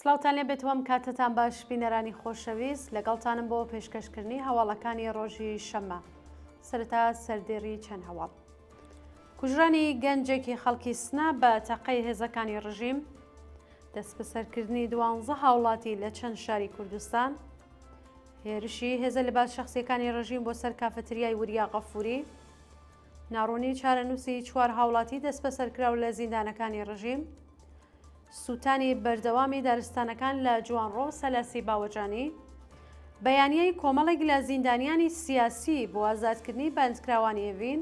سڵاوتان لێ بێت و ئەم کاتەتان باش بینەرانی خۆشەویست لەگەڵتانم بۆ پێشکەشکردنی هەواڵەکانی ڕۆژی شەممە سەرەتا سەردێڕی چەند هەواڵ کوژرانی گەنجێکی خەڵکی سنە بە تەقەی هێزەکانی ڕژیم دەستبەسەرکردنی دوانزە هاوڵاتی لە چەند شاری کوردستان هێرشی هێزە لەباس شخصیەکانی ڕژیم بۆ سەر کافەتریای وریا غەفوری ناڕوونی چارەنووسی چوار هاوڵاتی دەستبەسەرکراو لە زیندانەکانی ڕژیم، سووتانی بەردەوامی دارستانەکان لە جوانڕۆ سەلاسی باوەجانی، بەیانیەی کۆمەڵێک لە زیندانیانی سیاسی بۆ ئازادکردنی بەندکراوانی ئێڤین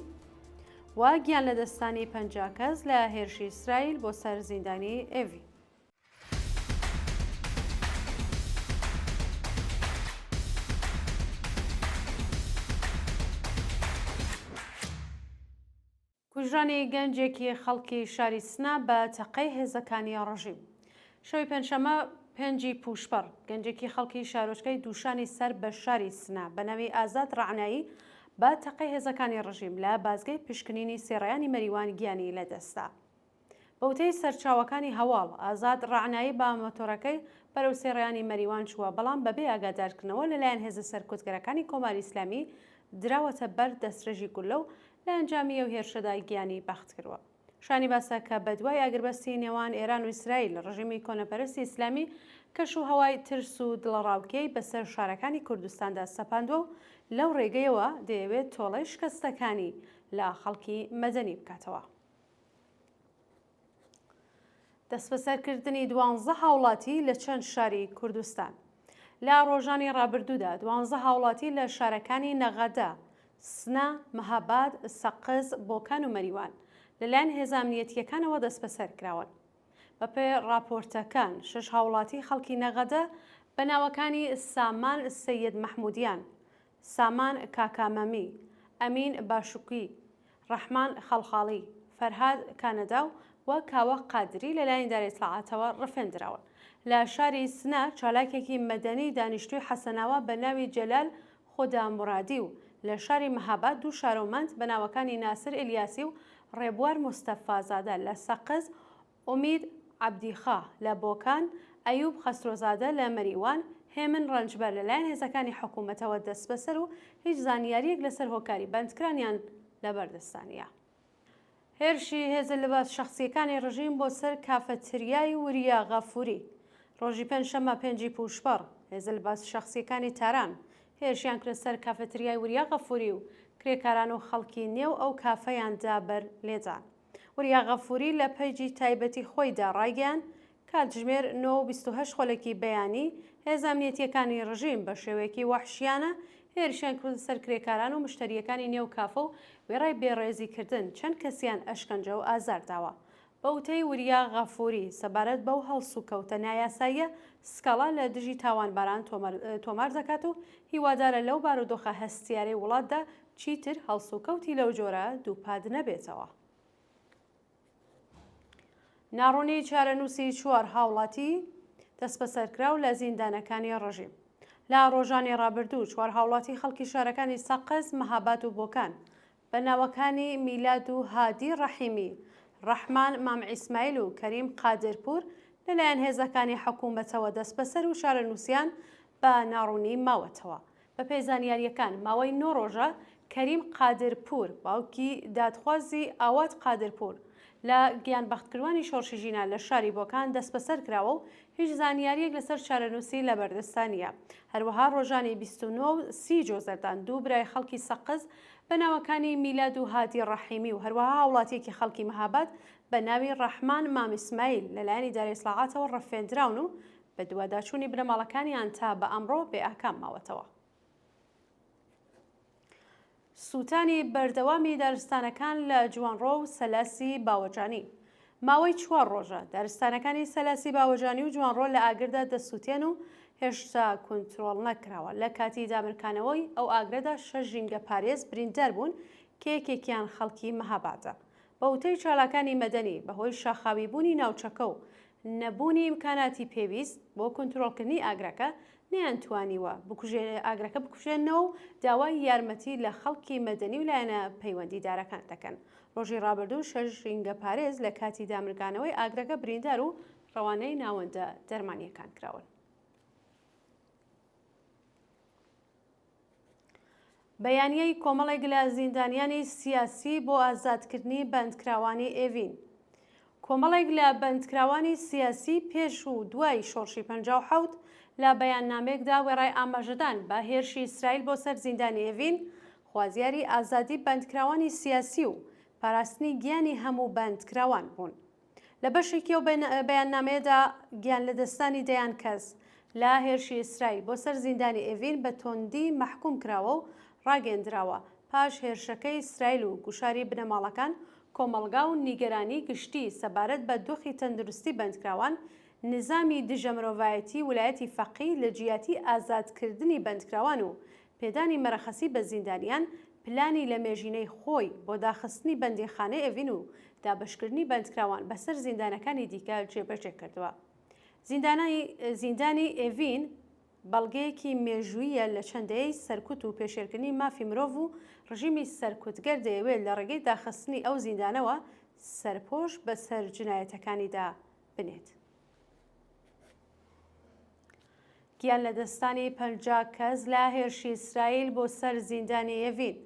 و گیانلەدەستدانی 50 کەس لە هێرشی ئیسرائیل بۆ سەر زیندانی ئێڤین. کوژرانی گەنجێکی خەڵکی شاری سنە بە تەقەی هێزەکانی ڕژیم. شەوی پێنجشەممە پێنجی پووشپەڕ، گەنجێکی خەڵکی شارۆچکەی دووشانی سەر بە شاری سنە بە ناوی ئازاد ڕەعنایی بە تەقەی هێزەکانی ڕژیم لە بازگەی پشکنینی سێڕێیانی مەریوان گیانی لەدەستدا. بە وتەی سەرچاوەکانی هەواڵ، ئازاد ڕەعنایی بە مۆتۆرەکەی بەرەو سێڕێیانی مەریوان چووە، بەڵام بەبێ ئاگادارکردنەوە لەلایەن هێزە سەرکوتگەرەکانی کۆماری ئیسلامی دراوەتە بەر دەستڕێژی گوللە و لە ئەنجامی ئەو هێرشەدا گیانی بەخت کردووە. شانی باسە کە بەدوای ئاگربەستی نێوان ئێران و ئیسرائیل، ڕژیمی کۆنەپەرستی ئیسلامی کەش و هەوای ترس و دڵەڕاوکێی بەسەر شارەکانی کوردستاندا سەپاندووە و لەو ڕێگەیەوە دەیەوێت تۆڵەی شکەستەکانی لە خەڵکی مەدەنی بکاتەوە. دەستبەسەرکردنی دوانزە هاوڵاتی لە چەند شاری کوردستان. لە ڕۆژانی ڕابردوودا دوانزە هاوڵاتی لە شارەکانی نەغەدە، سنە، مەهاباد، سەقز، بۆکان و مەریوان لەلایەن هێزە ئەمنیەتییەکانەوە دەستبەسەر کراون. بەپێ ڕاپۆرتەکان شەش هاوڵاتی خەڵکی نەغەدە بە ناوەکانی سامان سەید مەحموودیان، سامان کاکامەمی، ئەمین باشوکی، ڕەحمان خەڵخاڵی، فەرهاد کانەداو و کاوە قادری لەلایەن ئیدارەی ئیتڵاعاتەوە ڕفێندراون. لە شاری سنە چالاکێکی مەدەنی دانیشتووی حەسەناوا بە ناوی جەلال خودامورادی و لە شاری مەهاباد دوو شارۆمەند بە ناوەکانی ناسر ئیلیاسی و ڕێبوار مستەفازادە لە سەقز ئومید عەبدیخا لە بۆکان، ئەیوب خەسرۆزادە لە مەریوان، هێمن ڕەنجبەر لەلایەن هێزەکانی حکوومەتەوە دەستبەسەر و هیچ زانیارییەک لەسەر هۆکاری بەندکرانیان لەبەردەستدا نییە. هێرشی هێزە لباس شەخسییەکانی ڕژیم بۆ سەر کافەتریای وریا غەفووری ڕۆژی پێنجشەممە پێنجی پووشپەڕ، هێزە لباس شەخسییەکانی تاران هێرشیان کردە سەر کافەتریای وریا غەفووری و کرێکاران و خەڵکی نێو ئەو کافەیان دا بەر لێدان. وریا غەفوری لە پەیجی تایبەتی خۆیدا ڕایگەیاند، کاتژمێر 9 و 28 خولەکی بەیانی، هێزە ئەمنیەتییەکانی ڕژیم بە شێوەیەکی وەحشیانە هێرشیان کردە سەر کرێکاران و مشتەرییەکانی نێو کافە و وێڕای بێڕێزیکردن چەند کەسیان ئەشکەنجە و ئازار داوە. بە وتەی وریا غەفوری، سەبارەت بەو هەڵسوکەوتە نایاساییە سکاڵا لە دژی تاوانباران تۆمار دەکات و هیوادارە لەو بارودۆخە هەستیارەی وڵاتدا چیتر هەڵسوکەوتی لەو جۆرە دووپات نەبێتەوە. ناڕوونی چارەنووسی چوار هاوڵاتی دەستبەسەرکراو لە زیندانەکانی ڕژیم. لە ڕۆژانی ڕابردوو چوار هاوڵاتی خەڵکی شارەکانی سەقز، مەهاباد و بۆکان بە ناوەکانی میلاد و هادی ڕەحیمی، ڕەحمان مام ئیسمایل و کەریم قادرپوور لەلایەن هێزەکانی حکوومەتەوە دەستبەسەر و چارەنووسیان بە ناڕوونی ماوەتەوە. بەپێی زانیارییەکان، ماوەی نۆ ڕۆژە کەریم قادرپوور، باوکی دادخوازی ئاوات قادرپوور، لە گیانبەختکردوانی شۆڕشی ژینا لە شاری بۆکان دەستبەسەر کراوە و هیچ زانیارییەک لەسەر چارەنووسی لەبەردەستدا نییە. هەروەها ڕۆژانی 29 و 30 جۆزەردان دوو برای خەڵکی سەقز بە ناوەکانی میلاد و هادی ڕەحیمی و هەروەها هاوڵاتییەکی خەڵکی مەهاباد بە ناوی ڕەحمان مام ئیسمایل لەلایەن ئیدارەی ئیتڵاعاتەوە ڕفێندراون و بەدواداچوونی بنەماڵەکانیان تا بە ئەمڕۆ بێ ئاکام ماوەتەوە. سووتانی بەردەوامی دارستانەکان لە جوانڕۆ و سەلاسی باوەجانی. ماوەی چوار ڕۆژە دارستانەکانی سەلاسی باوەجانی و جوانڕۆ لە ئاگردا دەسووتێن و هێشتا کونترۆڵ نەکراوە. لە کاتی دامرکانەوەی ئەو ئاگرەدا شەش ژینگەپارێز بریندار بوون کە یەکێکیان خەڵکی مەهابادە. بە وتەی چالاکانی مەدەنی، بەهۆی شاخاویبوونی ناوچەکە و نەبوونی ئیمکاناتی پێویست بۆ کونترۆڵکردنی ئاگرەکە، نەیانتوانیوە ئاگرەکە بکوژێننەوە و داوای یارمەتی لە خەڵکی مەدەنی و لایەنە پەیوەندیدارەکان دەکەن. ڕۆژی ڕابردوو شەش ژینگەپارێز لە کاتی دامرکانەوەی ئاگرەکە بریندار و ڕەوانەی ناوەندە دەرمانییەکان کراون. بەیانیەی کۆمەڵێک لە زیندانیانی سیاسی بۆ ئازادکردنی بەندکراوانی ئێڤین. کۆمەڵێک لە بەندکراوانی سیاسی پێش و دوای شۆڕشی 57 لە بەیاننامەیەکدا وێڕای ئاماژەدان بە هێرشی ئیسرائیل بۆ سەر زیندانی ئێڤین، خوازیاری ئازادی بەندکراوانی سیاسی و پاراستنی گیانی هەموو بەندکراوان بوون. لە بەشێکی ئەو بەیاننامەیەدا گیانلەدەستدانی دەیان کەس لە هێرشی ئیسرائیل بۆ سەر زیندانی ئێڤین بە تۆندی مەحکوم کراوە و ڕاگەیەندراوە، پاش هێرشەکەی ئیسرائیل و گوشاری بنەماڵەکان، کۆمەڵگا و نیگەرانی گشتی سەبارەت بە دۆخی تەندروستی بەندکراوان، نیزامی دژە مرۆڤایەتی ولایەتی فەقی لە جیاتی ئازادکردنی بەندکراوان و پێدانی مەرەخەسی بە زیندانیان، پلانی لەمێژینەی خۆی بۆ داخستنی بەندیخانەی ئێڤین و دابەشکردنی بەندکراوان بەسەر زیندانەکانی دیکە جێبەجێ کردووە. زیندانی ئێڤین بەڵگەیەکی مێژووییە لە چەند دەیەی سەرکوت و پێشێلکردنی مافی مرۆڤ و ڕژیمی سەرکوتگەر دەیەوێت لە ڕێگەی داخستنی ئەو زیندانەوە سەرپۆش بەسەر جنایەتەکانیدا بنێت. گیانلەدەستانی 50 کەس لە هێرشی ئیسرائیل بۆ سەر زیندانی ئێڤین.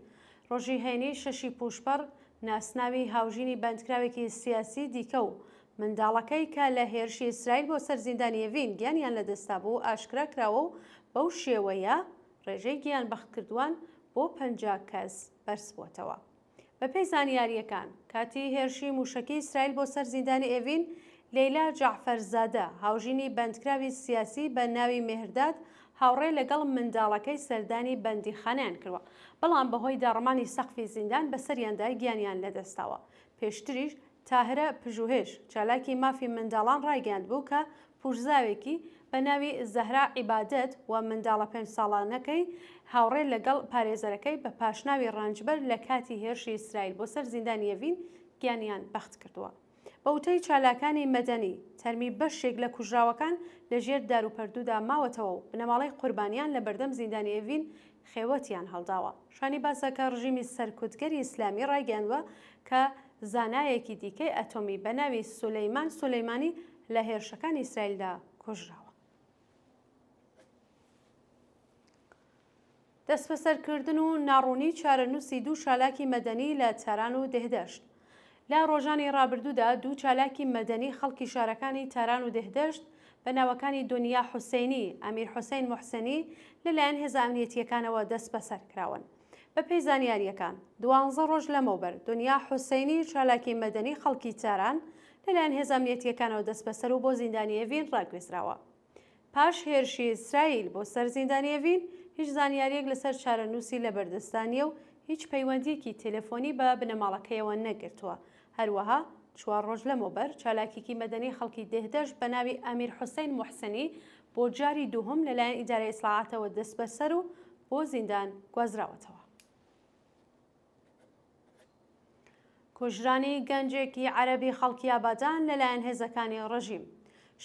ڕۆژی هەینی شەشی پووشپەڕ ناسناوی هاوژینی بەندکراوێکی سیاسی دیکە و منداڵەکەی کە لە هێرشی ئیسرائیل بۆ سەر زیندانی ئێڤین گیانیان لەدەستدابوو ئاشکرا کراوە و بەو شێوەیە ڕێژەی گیانبەختکردووان بۆ 50 کەس بەرزبووەتەوە. بەپێی زانیارییەکان، کاتی هێرشی مووشەکی ئیسرائیل بۆ سەر زیندانی ئێڤین، لەیلا جەعفەرزادە، هاوژینی بەندکراوی سیاسی بە ناوی مێهرداد هاوڕێ لەگەڵ منداڵەکەی سەردانی بەندیخانەیان کردووە، بەڵام بەهۆی داڕمانی سەقفی زیندان بەسەریاندا گیانیان لەدەستداوە. پێشتریش تاهرە پژوهش، چالاکی مافی منداڵان ڕایگەیاندبوو کە پوورزاوێکی بە ناوی زەهرا عیبادەت و منداڵە پێنج ساڵانەکەی هاوڕێ لەگەڵ پارێزەرەکەی بە پاشناوی ڕەنجبەر لە کاتی هێرشی ئیسرائیل بۆ سەر زیندانی ئێڤین گیانیان بەخت کردووە. بە وتەی چالاکانی مەدەنی، تەرمی بەشێک لە کوژراوەکان لە ژێر داروپەردوودا ماوەتەوە و بنەماڵەی قوربانیان لە بەردەم زیندانی ئێڤین خێوەتیان هەڵداوە. شانی باسە کە ڕژیمی سەرکوتگەری ئیسلامی ڕایگەیاندوە کە زانایەکی دیکەی ئەتۆمی بە ناوی سولەیمان سولەیمانی لە هێرشەکانی ئیسرائیلدا کوژراوە. دەستبەسەرکردن و ناڕوونی چارەنووسی دوو چالاکی مەدەنی لە تاران و دێهدەشت. لە ڕۆژانی ڕابردوودا دوو چالاکی مەدەنی خەڵکی شارەکانی تاران و دێهدەشت بە ناوەکانی دونیا حوسەینی، ئەمیر حوسەین موحسنی لەلایەن هێزە ئەمنیەتییەکانەوە دەستبەسەر کراون. بەپێی زانیارییەکان، دوانزە ڕۆژ لەمەوبەر دونیا حوسەینی چالاکی مەدەنی خەڵکی تاران لەلایەن هێزە ئەمنیەتییەکانەوە دەستبەسەر و بۆ زیندانی ئێڤین ڕاگوێزراوە. پاش هێرشی ئیسرائیل بۆ سەر زیندانی ئێڤین، هیچ زانیارییەک لەسەر چارەنووسی لەبەردەستدا نییە و هیچ پەیوەندییەکی تەلەفۆنی بە بنەماڵەکەیەوە نەگرتووە. هەروەها چوار ڕۆژ لەمەوبەر چالاکێکی مەدەنی خەڵکی دێهدەشت بە ناوی ئەمیر حوسەین موحسنی بۆ جاری دووهەم لەلایەن ئیدارەی ئیتڵاعاتەوە دەستبەسەر و بۆ زیندان گوازراوەتەوە. کوژرانی گەنجێکی عەرەبی خەڵکی ئابادان لەلایەن هێزەکانی ڕژیم.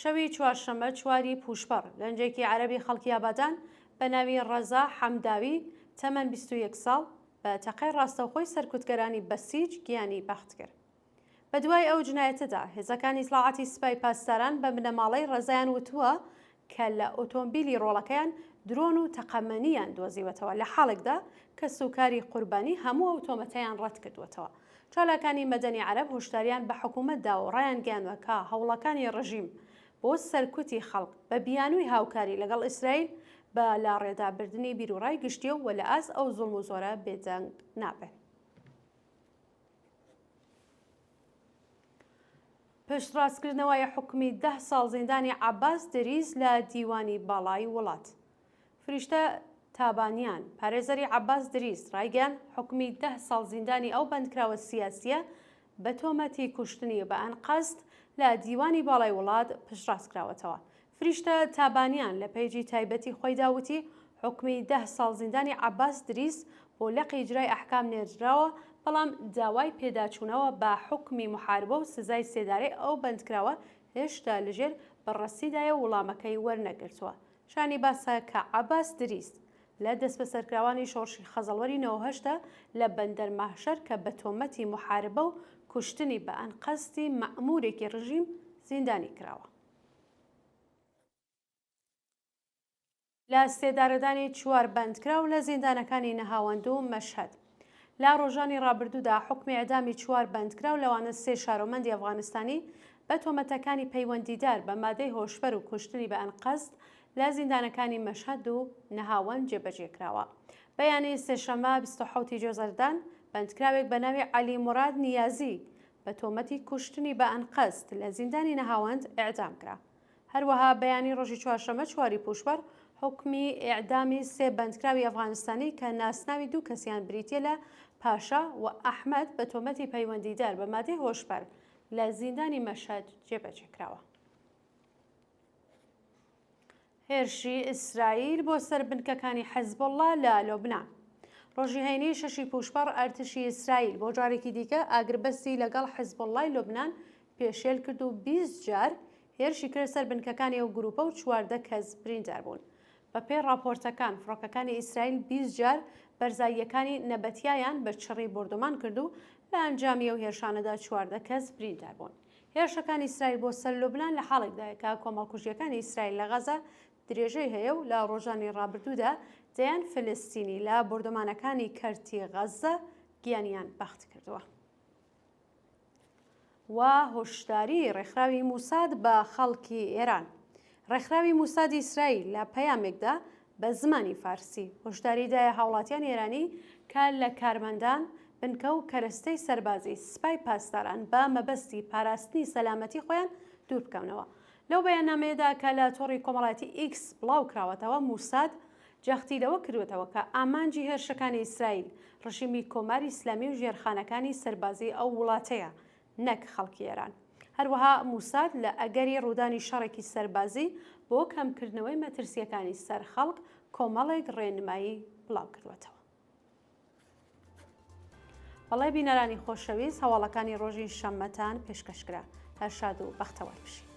شەوی چوارشەممە چواری پووشپەڕ، گەنجێکی عەرەبی خەڵکی ئابادان بە ناوی ڕەزا حەمداوی تەمەن 21 ساڵ بە تەقەی ڕاستەوخۆی سەرکوتگەرانی بەسیج گیانی بەخت کرد. بەدوای ئەو جنایەتەدا هێزەکانی ئیتڵاعاتی سپای پاسداران بە بنەماڵەی ڕەزایان وتووە کە لە ئۆتۆمبیلی ڕۆڵەکەیان درۆن و تەقەمەنییان دۆزیوەتەوە لە حاڵێکدا کەسوکاری قوربانی هەموو ئەو تۆمەتەیان ڕەت کردووەتەوە. چالاکانی مەدەنی عەرەب هۆشداریان بە حکوومەت داوە و ڕایانگەیاندوە کە هەوڵەکانی ڕژیم بۆ سەرکوتی خەڵک بە بیانووی هاوکاری لەگەڵ ئیسرائیل بە لاڕێدا بردنی بیروڕای گشتیە و لە ئاست ئەو زوڵم و زۆرە بێدەنگ نابن. پشتڕاستکردنەوەی حوکمی دە ساڵ زیندانی عەباس دریس لە دیوانی باڵای وڵات. فریشتە تابانیان، پارێزەری عەباس دریس ڕایگەیاند، حوکمی دە ساڵ زیندانی ئەو بەندکراوە سیاسییە بە تۆمەتی کوشتنی بە ئەنقەست لە دیوانی باڵای وڵات پشتڕاستکراوەتەوە. فریشتە تابانیان لە پەیجی تایبەتی خۆیدا وتی، حوکمی دە ساڵ زیندانی عەباس دریس بۆ لقی ئیجرای ئەحکام نێردراوە، بەڵام داوای پێداچوونەوە بە حوکمی موحاربە و سزای سێدارەی ئەو بەندکراوە هێشتا لەژێر بەڕرەسیدایە و وڵامەکەی وەرنەگرتووە. شایانی باسە کە عەباس دریس لە دەستبەسەرکراوانی شۆڕشی خەزەڵوەری 98 ە لە بەندەر ماهشەر کە بە تۆمەتی موحاربە و کوشتنی بە ئەنقەستی مەئموورێکی ڕژیم زیندانی کراوە. لە سێدارەدانی چوار بەندکراو لە زیندانەکانی نەهاوەند و مەشهەد. لە ڕۆژانی ڕابردوودا حوکمی ئێعدامی چوار بەندکراو لەوانە سێ شارۆمەندی ئەفغانستانی بە تۆمەتەکانی پەیوەندیدار بە مادەی هۆشبەر و کوشتنی بە ئەنقەست لە زیندانەکانی مەشهەد و نەهاوەند جێبەجێ کراوە. بەیانی سێشەممە 27 ی جۆزەردان بەندکراوێک بە ناوی عەلی موراد نیازی بە تۆمەتی کوشتنی بە ئەنقەست لە زیندانی نەهاوەند ئێعدام کرا. هەروەها بەیانی ڕۆژی چوارشەممە چواری پووشپەڕ حوکمی ئێعدامی سێ بەندکراوی ئەفغانستانی کە ناسناوی دوو کەسیان بریتییە لە پاشا و ئەحمەد بە تۆمەتی پەیوەندیدار بە مادەی هۆشبەر لە زیندانی مەشهەد جێبەجێ کراوە. هێرشی ئیسرائیل بۆ سەر بنکەکانی حزبوڵڵا لە لوبنان. ڕۆژی هەینی شەشی پووشپەڕ ئەرتشی ئیسرائیل بۆ جارێکی دیکە ئاگربەستی لەگەڵ حزبوڵڵای لوبنان پێشێل کرد و 20 جار هێرشی کردە سەر بنکەکانی ئەو گرووپە و 14 کەس بریندار بوون. بەپێی ڕاپۆرتەکان، فڕۆکەکانی ئیسرائیل 20 جار بەرزاییەکانی نەبەتیایان بە چڕی بۆردومان کرد و لە ئەنجامی ئەو هێرشانەدا 14 کەس بریندار بوون. هێرشەکانی ئیسرائیل بۆ سەر لوبنان لە حاڵێکدایە کە کۆمەڵکوژییەکانی ئیسرائیل لە غەزە درێژەی هەیە و لە ڕۆژانی ڕابردوودا دەیان فلستینی لە بۆردومانەکانی کەرتی غەزە گیانیان بەخت کردووە. و هۆشداری ڕێکخراوی موساد بە خەڵکی ئێران. ڕێکخراوی موسادی ئیسرائیل لە پەیامێکدا بە زمانی فارسی هۆشداری دایە هاوڵاتیانی ئێرانی کە لە کارمەندان، بنکە و کەرەستەی سەربازی سپای پاسداران بە مەبەستی پاراستنی سەلامەتی خۆیان دوور بکەونەوە. لەو بەیاننامەیەدا کە لە تۆڕی کۆمەڵایەتی ئیکس بڵاو کراوەتەوە، موساد جەختی لەوە کردووەتەوە کە ئامانجی هێرشەکانی ئیسرائیل ڕژیمی کۆماری ئیسلامی و ژێرخانەکانی سەربازیی ئەو وڵاتەیە نەک خەڵکی ئێران. هەروەها موساد لە ئەگەری ڕوودانی شەڕێکی سەربازی بۆ کەمکردنەوەی مەترسییەکانی سەر خەڵک کۆمەڵێک ڕێنمایی بڵاوکردووەتەوە. بەڵێ بینەرانی خۆشەویست هەواڵەکانی ڕۆژی شەممەتان پێشکەش کرا. هەر شاد و بەختەوەر بژین.